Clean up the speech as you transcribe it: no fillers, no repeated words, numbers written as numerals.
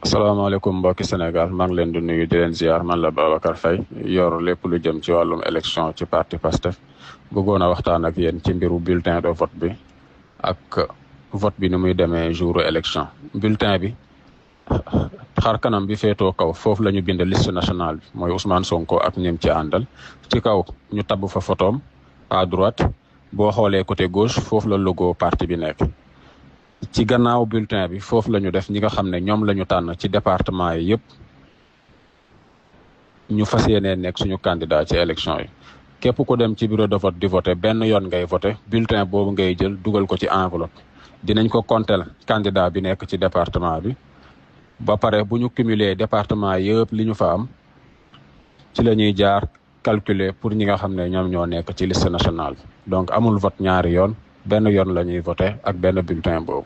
asalaamaaleykum mbokki Sénégal maa ngi leen di nuyu di leen ziar man la Babacar Faye yor lépp lu jëm ci wàllum élection ci parti Pastef bëggoon a waxtaan ak yéen ci mbiru bulletin de vote bi ak vote bi ni muy demee jouru élection bulletin bi xar kanam bi féetoo kaw foofu la ñu bind liste nationale bi mooy Ousmane Sonko ak ñim ci àndal ci kaw ñu tabb fa photom à droite boo xoolee côté gauche foofu la logo parti bi nekk. ci gannaaw bulletin bi foofu la ñu def ñi nga xam ne ñoom la ñu tànn ci département yi yëpp ñu fas yéenee nekk suñu candidat ci élection yi képp ku dem ci bureau de vote di voté benn yoon ngay voté bulletin boobu ngay jël dugal ko ci enveloppe dinañ ko compter candidat bi nekk ci département bi ba pare bu ñu cumuler département yëpp li ñu fa am ci la ñuy jaar calculer pour ñi nga xam ne ñoom ñoo nekk ci liste nationale bi donc amul vote ñaari yoon benn yoon la ñuy voté ak benn bulletin boobu.